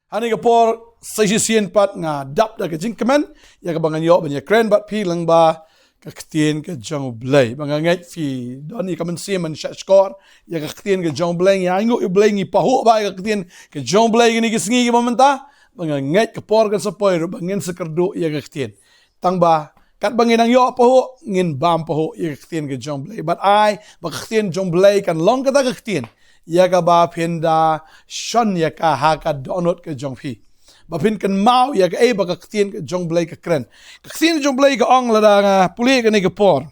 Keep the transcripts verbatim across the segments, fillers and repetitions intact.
Hane ka por sa shisien pat nga dap da ka jingkmen ïa kaba ngan ïoh ban ïakren bad phi lyngba ka ktien ka jong U Blei. Ba nga ngeit phi don ïa ka mynsiem ban shah shkor ïa ka ktien ka jong U Blei. Ngi ainguh ïa U Blei, ngi pahuh bha ïa ka ktien ka jong U Blei kine ki sngi kiba mynta. Ba nga ngeit ka por kan sa poi ruh ba ngin sa kyrduh ïa ka ktien. Tang ba katba ngin nang ïoh pahuh, ngin bam pahuh ïa ka ktien ka jong U Blei. Bad ai ba ka ktien jong U Blei kan long kata ka ktien ïa kaba phin da shon ïa ka ha ka dohnud ka jong phi. Ba phin kynmaw ïa kaei ba ka ktien ka jong U Blei ka kren. Ka ktien jong U Blei ka ong, lada nga pule kane ka por,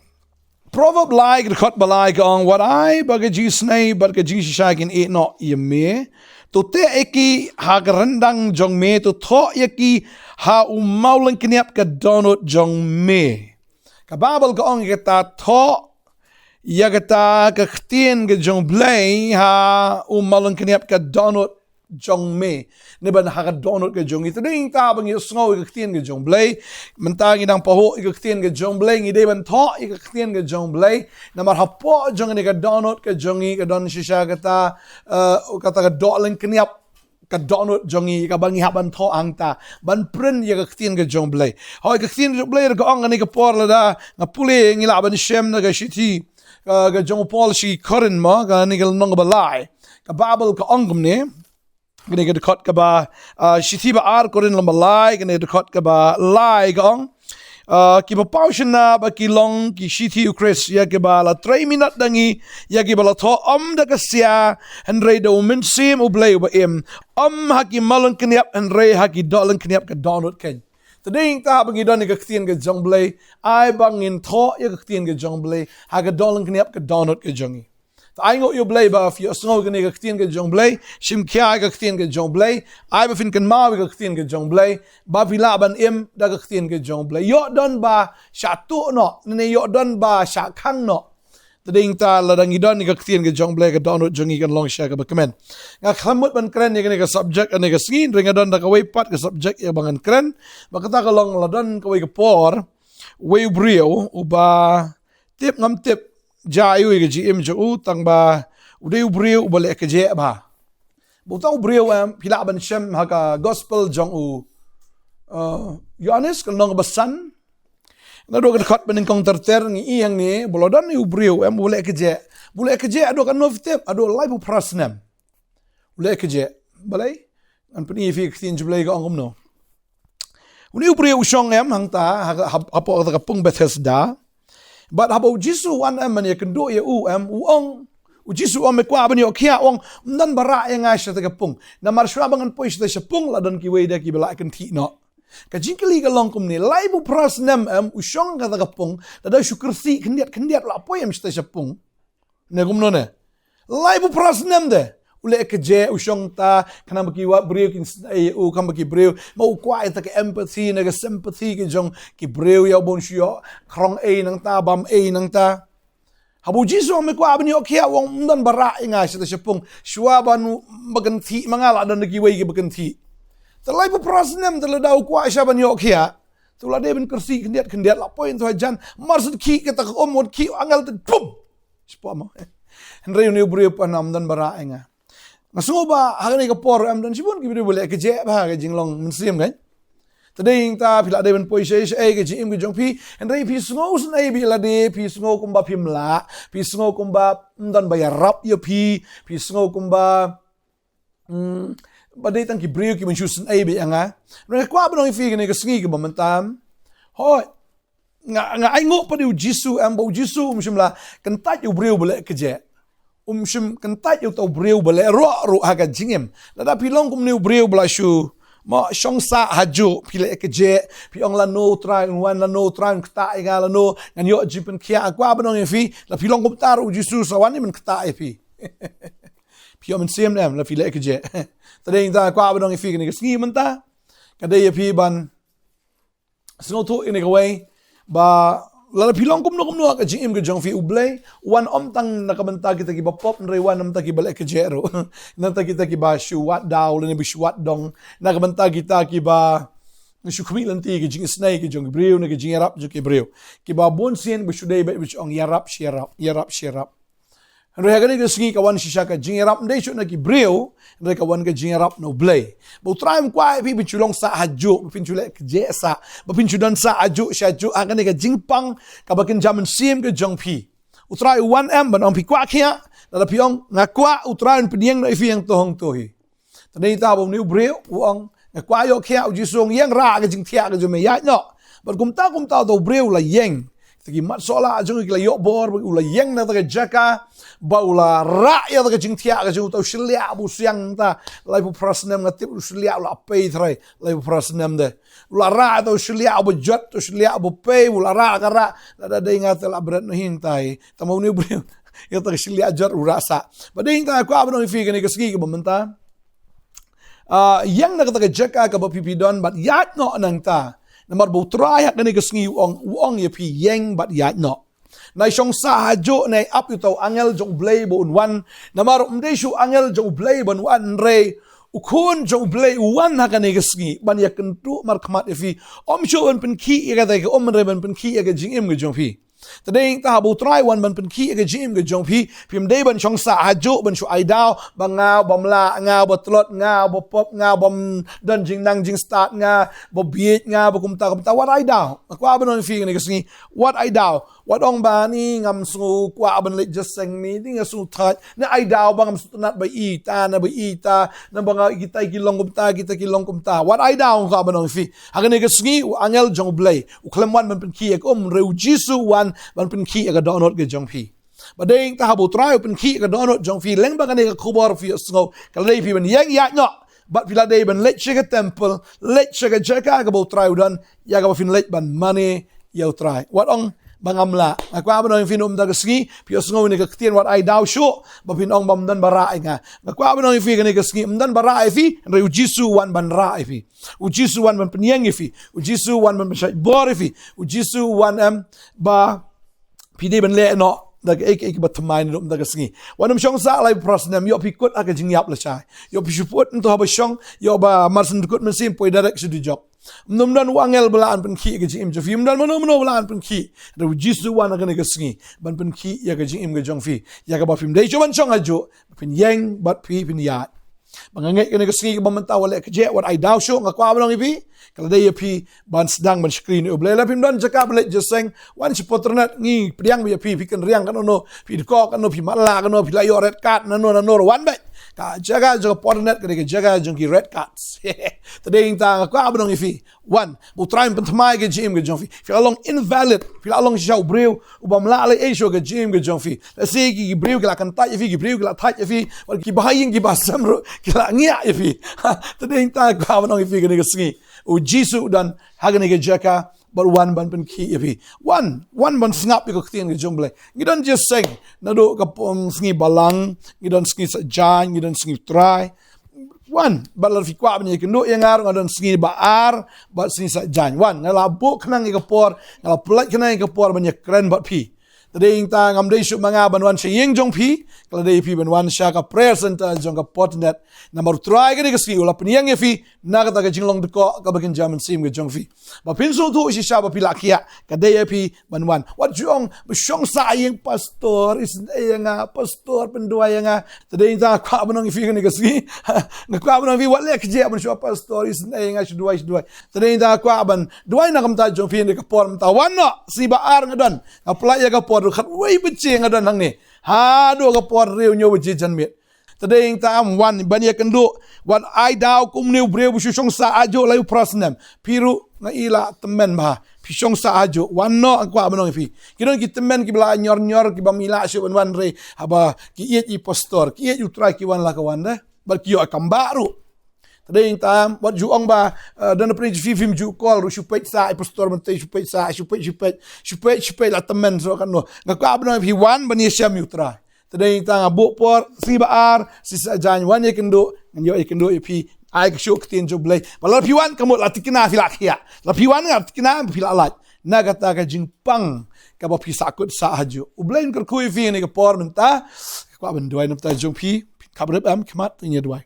Proverb lai ka dkhot ba lai ka ong, wat ai ba ka jingisynei bad ka jingshisha kin ïeh noh ïa me. To teh ïa ki ha ka ryndang jong me, to thoh ïa ki ha u mawlyngkniap ka dohnud jong me. Ka Baibl ka ong ïa kata thoh ïa kata ka ktien ka jong U Blei ha u mawlyngkniap ka dohnud jong me. Ne ban ha ka dohnud ka jong ngi. Te dei ngi ta ba ngi sngew ïa ka ktien ka jong U Blei. Mynta ngi dang pahuh ïa ka ktien ka jong U Blei, ngi dei ban thoh ïa ka ktien ka jong U Blei. Namar hapoh jong kane ka dohnud ka jong ngi ka don shisha kata, eh, kata ka dohlyngkniap ka dohnud jong ngi, kaba ngi hap ban thoh hangta, ban print ïa ka ktien ka jong U Blei. Hooid, ka ktien ka jong U Blei ka ong kane ka por, lada nga pule ngi lah ban shem na ka shithi, eh, ka jong u Paul sha ki Korinth mo, kane ka lynnong kaba lai. Ka Baibl ka ong kumne. Kane ka dkhot kaba, ah, shithi ba ar Korinth lynnong ba lai, kane ka dkhot kaba lai ka ong. Ah, kiba paw shynna ba ki long ki shithi U Khrist, ïa kiba la trei minot da ngi, ïa kiba la thoh ym da ka sia, hynrei da U Mynsiem U Blei uba im. Ym ha ki mawlyngkniap, hynrei ha ki dohlyngkniap ka dohnud keiñ. Te dei ngi ta ba ngi don ïa ka ktien ka jong U Blei, ai ba ngin thoh ïa ka ktien ka jong U Blei ha ka dohlyngkniap ka dohnud ka jong ngi. Te ainguh ïa U Blei ba phi ïohsngew kane ka ktien ka jong U Blei, shim khia ïa ka ktien ka jong U Blei, ai ba phin kynmaw ïa ka ktien ka jong U Blei, ba phi lah ban im da ka ktien ka jong U Blei. Ïoh don ba shah tuh noh, ne ïoh don ba shah khang noh. Te dei ngi ta lada ngi don ïa ka ktien ka jong U Blei, ka dohnud jong ngi kan long shisha kaba kmen. Nga khlem mut ban kren ïa kane ka subject, kane ka sngi, hynrei nga don da kawei pat ka subject ïa ba ngan kren. Ba kata ka long, la don kawei ka por, wei u briew uba tip ngam tip jia aiu ïa ka jingim jong u, tang ba u dei u briew uba leh kjeh bha. Ba uta u briew em, phi lah ban shem ha ka gospel jong u, uh, Ïoannis ka lynnong ba san. Naduh ka dkhot ba nyngkong ter ter ngi i hangne, ba la don u briew em, u leh kjeh. U leh kjeh haduh katno phi tip, haduh laiphew phra snem. U leh kjeh. Balei? Ngan pyni ïa phi ka ktien jong U Blei ka ong kumno. Une u briew u shong em hangta, ha, ha, hapoh kata ka pung Bethesda. Bad haba U Jisu u wan em ban ïakynduh ïa u em, u ong. U Jisu u ong, me kwah ban ïoh khiah? U ong, ym don ba rah ïa nga sha kata ka pung. Namar shuwa ba ngan poi sha kata sha pung, la don kiwei de kiba la kynthih noh. Ka jingkylli ka long kumne, laiphew phra snem em, u shong kata ka pung, lada u shu kyrsih khyndiat khyndiat la poi em sha kata sha pung. Ne kumno ne? Laiphew phra snem de. U leh kjeh, u shong ta, khnang ba ki wa briew kin sngewthuh ïa u, khnang ba ki briew. Ma u kwah ïa kata ka empathy, ne ka sympathy ka jong ki briew, ïa u ban shu ïoh khrong ei nangta, bam ei nangta. Haba U Jisu u ong, me kwah ban ïoh khiah? U ong, ym don ba rah ïa nga sha kata sha pung. Shuwa ban, ba kynthih ma nga, la don da kiwei kiba kynthih. Te laiphew phra snem te lada u kwah shuwa ban ïoh khiah, te u la dei ban kyrsih khyndiat khyndiat, la poi hangto hajan, mar shu khih kata ka um, wan khih u angel te, pum. Shapoh mo. Hynrei une u briew u ong, ym don ba rah ïa nga. Nga sngew ba ha kane ka por em don shibun ki briew ba leh kjeh bha ha ka jinglong mynsiem, kan. Te dei ngi ta, phi la dei ban poi shaei shaei ka jingim ka jong phi, hynrei phi sngew sngewsynei bha lade, phi sngew kumba phim lah, phi sngew kumba ym don ba ïarap ïa phi, phi sngew kumba, mm, ba dei tang ki briew kiban shu sngewsynei bha ïa nga. Hynrei nga kwah ban ong ïa phi kane ka sngi kaba mynta em, hooid, nga, nga ainguh pat ïa U Jisu em, ba U Jisu um shym la kyntait ïa u briew ba leh kjeh. Um shym kyntait ïa uta u briew ba leh roh roh ha ka jingim. Lada phi long kumne u briew ba la shu, mo, shong sah hajuh, phi leh kjeh, phi ong, lano U Trai un wan, lano U Trai un ktah ïa nga, lano ngan ïoh jingpynkhiah. Nga kwah ban ong ïa phi, lada phi long kumta ruh U Jisu sa wan ban ktah ïa phi. Phi ïoh mynsiem ne em lada phi leh kjeh? Te dei ngi ta, nga kwah ban ong ïa phi kane ka sngi mynta, ka dei ïa phi ban sngewthuh ïa kane kawei, ba lada phi long kumno kumno ha ka jingim ka jong phi, U Blei u wan ym tang na ka bynta kita kiba pop, hynrei u wan na ka bynta kiba leh kjeh ruh. Na ka bynta kita kiba shu wad daw lane ba shu wad dong, na ka bynta kita kiba shu khmih lynti ïa ka jingisynei ka jong ki briew, ne ka jingïarap jong ki briew. Kiba bun sien ba shu dei beit ba shu ong ïarap shi ïarap, ïarap shi ïarap. Hynrei ha kane ka sngi ka wan shisha ka jingïarap, ym dei shuh na ki briew, hynrei ka wan ka jingïarap na U Blei. Ba U Trai um kwah ïa phi ba phin shu long sah hajuh, ba phin shu leh kjeh sah, ba phin shu don sah hajuh shajuh ha kane ka jingpang kaba kynja mynsiem ka jong phi. U Trai u wan em ban ong phi kwah khiah, lada phi ong nga kwah, U Trai un pynïeng noh ïa phi hangto hangto hi. Te dei tang ba une u briew u ong nga kwah ïoh khiah, U Jisu u ong ïeng rah ka jingthiah ka jong me, ïaid noh. Bad kumta kumta uta u briew u la ïeng. Te ki mat sohlah jong u ki la ïoh bor ba u la ïeng na kata ka jaka ba u la rah ïa kata ka jingthiah ka jong u. Uta u shylliah ba u siang mynta laiphew phra snem, nga tip u shylliah u la pei trai laiphew phra snem de. U la rah ïa uta u shylliah uba jot, uta u shylliah uba pei, u la rah ka rah, lada dei nga te la bret noh hi hangtai. Tang ba une u briew ïa kata ka shylliah jot u rah sah. Bad dei tang nga kwah ban ong ïa phi kane ka sngi kaba mynta, ah, ïeng na kata ka jaka kaba phi phi don bad ïaid noh nangta. Namar ba U Trai ha kane ka sngi u ong, u ong ïa phi ïeng bad ïaid noh. Nai shong sah hajuh, nai ap ïa uta u angel jong U Blei ba un wan. Namar ym dei shuh u angel jong U Blei ban wan, hynrei U Khun jong U Blei u wan ha kane ka sngi ban ïakynduh markhmat ïa phi. Ym shuh ban pynkhih ïa kata ka um, hynrei ban pynkhih ïa ka jingim ka jong phi. Te dei tang haba U Trai u wan ban pynkhih ïa ka jingim ka jong phi, phim dei ban shong sah hajuh ban shu ai daw ba nga uba mlah, nga uba tlot, nga uba pop, nga ubym don jingnang jingstad, nga uba bieit, nga uba kumta kumta. Wat ai daw. Nga kwah ban ong ïa phi kane ka sngi, wat ai daw. Wat ong ba ni ngam sngew kwah ban leit jingïaseng ni, ni nga sngew thait. Ni ai daw ba ngam sngewtynnat ba ita na ba ita, na ba nga kita ki long kumta, kita ki long kumta. Wat ai daw, nga kwah ban ong ïa phi. Ha kane ka sngi u angel jong U Blei u khlem wan ban pynkhih ïa ka um, hynrei U Jisu u wan ban pynkhih ïa ka dohnud ka jong phi. Bad dei tang haba U Trai u pynkhih ïa ka dohnud jong phi, lyngba kane ka khubor phi ïohsngew, ka la dei ïa phi ban ïeng ïaid noh. Bad phi la dei ban leit sha ka temple, leit sha ka jaka kaba U Trai u don, ïa kaba phin leit ban mane ïa U Trai. Wat ong ba ngam lah. Nga kwah ban ong ïa phi na mynta ka sngi, phi ïohsngew ïa kane ka ktien wat ai daw shuh, ba phin ong ba ym don ba rah ïa nga. Nga kwah ban ong ïa phi kane ka sngi, ym don ba rah ïa phi, hynrei U Jisu u wan ban rah ïa phi. U Jisu u wan ban pynïeng ïa phi. U Jisu u wan ban pynshait bor ïa phi. U Jisu u wan em ba phi dei ban leh noh da kaei kaei kaba thymmai naduh mynta ka sngi. Wat nym shong sah laiphew phra snem, ïoh phi kut ha ka jingïap lashai. Ïoh phi shu put hangto haba shong, ïoh ba mar shu kut mynsiem poi direct sha dujok. Ym don u angel ba lah ban pynkhih ïa ka jingim jong phi. Ym don mano mano ba lah ban pynkhih. Hynrei U Jisu u wan ha kane ka sngi ban pynkhih ïa ka jingim ka jong phi, ïa kaba phim dei shuh ban shong hajuh, phin ïeng bad phi phin ïaid. Ba nga ngeit kane ka sngi kaba mynta wat leh kjeh, wat ai daw shuh, nga kwah ban ong ïa phi, ka la dei ïa phi ban sdang ban shakri na U Blei. Lada phim don jaka ban leit jingïaseng, wan sha Porternet, ngi pdiang ïa phi, phi kynriang katno katno, phi dkoh katno, phi matlah katno, phi la ïoh red card nano nano, wan beit. Ka jaka jong ka Porternet ka dei ka jaka jong ki red cards. Te dei tang nga kwah ban ong ïa phi, wan, ba U Trai un pynthymmai ka jingim ka jong phi. Phi la long invalid, phi la long shisha u briew uba ym lah leh ei shuh ka jingim ka jong phi. Lehse ki, ki briew ki la kyntait ïa phi, ki briew ki la thait ïa phi, wat ki bahaïing ki bahasem ruh ki la ngiah ïa phi. Te dei tang nga kwah ban ong ïa phi kane ka sngi, U Jisu u don ha kane ka jaka bad u wan ban pynkhih ïa phi. Wan, wan ban sngap ïa ka ktien ka jong U Blei. Ngi don jingïaseng naduh ka, um, sngi Balang, ngi don sngi Saitjaiñ, ngi don sngi U Trai. Wan, bad lada phi kwah ban ïakynduh ïa nga ruh, nga don sngi Ba-ar bad sngi Saitjaiñ. Wan, nga la buh khnang ïa ka por, nga la pyllait khnang ïa ka por ban ïakren bad phi. Te dei tang ngam dei shuh ma nga ban wan sha ïing jong phi, ka la dei ïa phi ban wan sha ka prayer center jong ka Porternet. Namar U Trai kane ka sngi u la pynïeng ïa phi na kata ka jinglong dkoh kaba kynja mynsiem ka jong phi. Ba phin sngewthuh shisha ba phi lah khiah, ka dei ïa phi ban wan. Wat ju ong ba shong sah ha ïing, pastor isynei ïa nga, pastor pynduwai ïa nga. Te dei tang nga kwah ban ong ïa phi kane ka sngi, nga kwah ban ong ïa phi, wat leh kjeh ban shu ong pastor isynei ïa nga, shu duwai, shu duwai. Te dei tang nga kwah ban duwai na ka bynta jong phi na ka por mynta. Wan noh, sngi Ba-ar nga don, nga pyllait ïa ka por, khatwei baje nga don hangne haduh ka por hynriew hynñiew baje janmiet. Te dei tang wan ban ïakynduh, wan ai daw kumne u briew ba shu shong sah hajuh laiphew phra snem. Phi ruh nga i la tymmen bha, phi shong sah hajuh. Wan noh, nga kwah ban ong ïa phi. Ki don ki tymmen kiba la ñior ñior, kiba ym i lah shuh ban wan, hynrei haba ki ïeit ïa i pastor, ki ïeit ïa U Trai, ki wan la ka wan de. Bad ki ïoh kam bah ruh. Te dei tang wat ju ong ba, eh, don na pdeng jong phi phim ju call ruh, shu peit sah i pastor mynta, shu peit sah, shu peit, shu peit, shu peit, shu peit, la tymmen shuh katno. Nga kwah ban ong ïa phi, wan ban ïashem ïa U Trai. Te dei tang nga buh por, sngi Ba-ar, sngi Saitjaiñ, wan ïakynduh, ngan ïoh ïakynduh ïa phi, ai ka shuh ka ktien jong U Blei. Ba lada phi wan, ka mut la thikna phi lah khiah. Lada phi wan, nga thikna phi lah lait na kata ka jingpang kaba phi sahkut sah hajuh. U Blei un kyrkhu ïa phi ha kane ka por mynta. Nga kwah ban duwai na ka bynta jong phi. Phin khapbrip em, khmat, ngin ïa duwai.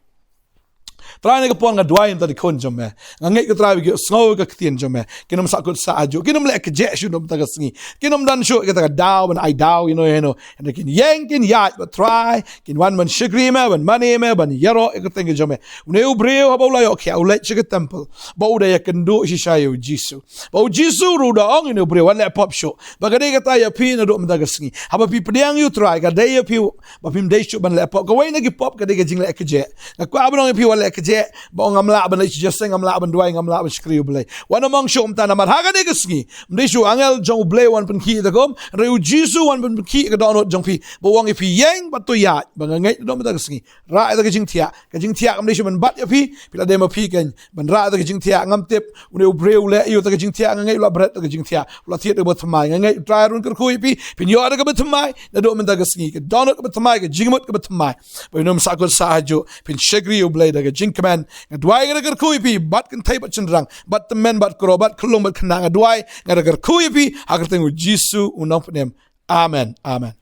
Trai, na ka por nga duwai ïa ki khun jong me, nga ngeit ko Trai ba ki sngew ka ktien jong me, kin ym sahkut sahjooh, kin ym leh kjeh shuh na ka bynta ka sngi, kin ym don shuh kata ka daw ban ai daw ïano ïano. Hynrei kin ïeng, kin ïaid bad Trai, kin wan ban shakri me, ban mane me, ban ïaroh ïa ka kyrteng ka jong me. Une u briew haba u la ïoh khiah, u leit sha ka temple ba u da ïakynduh shisha ïa u Jisu, ba u Jisu ruh u da ong ïa une u briew, wat leh pop shuh, ba ka dei kata ïa phi naduh mynta ka sngi. Haba phi pdiang ïa u Trai, ka dei ïa phi ba phim dei shuh ban leh pop. Kawei na ki pop ka dei ka jingleh kjeh. Nga kwah ban ong ïa phi, wat leh kjeh ba ong, ngam lah ban leit sha jingïaseng, ngam lah ban duwai, ngam lah ban shakri U Blei. Wat nym ong shuh kumta, namar ha kane ka sngi ym dei shuh angel jong U Blei wan pynkhih ïa ka kum, hynrei u Jisu wan pynkhih ïa ka dohnud jong phi, ba u ong ïa phi, ïeng bad to ïaid, ba nga ngeit naduh mynta ka sngi, rah ïa ka jingthiah. Ka jingthiah kam dei shuh ban bat ïa phi, phi la dei ma phi kein ban rah ïa ka jingthiah. Ngam tip une u briew u leh aïu ïa ka jingthiah, nga ngeit u la bret ïa ka jingthiah, u la thied ïa kaba thymmai. Nga ngeit u Trai ruh un kyrkhu ïa phi, phin ïoh da kaba thymmai naduh mynta ka sngi, ka dohnud kaba thymmai, ka jingmut kaba thymmai, ba phin ym sahkut sahjooh, phin shakri U Blei da ka jingkmen. Nga duwai, nga da kyrkhu ïa phi, bad kynthei bad shynrang, bad tymmen bad kro, bad khyllung bad khynnah, nga duwai, nga da kyrkhu ïa phi ha ka kyrteng u Jisu u nongpynim. Amen, amen.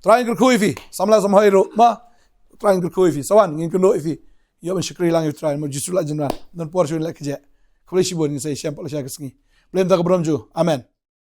Trai un kyrkhu ïa phi, samla samhoi ruh ma, Trai un kyrkhu ïa phi, sa wan ngin kynduh ïa phi, ïoh ban shakri lang ïa u Trai, namar u Jisu la jan wan, ym don por shuh ban leh kjeh. Khublei shibun, ngin sa ïashem pat la sha ka sngi. Blei mynta ka burom jong u. Amen.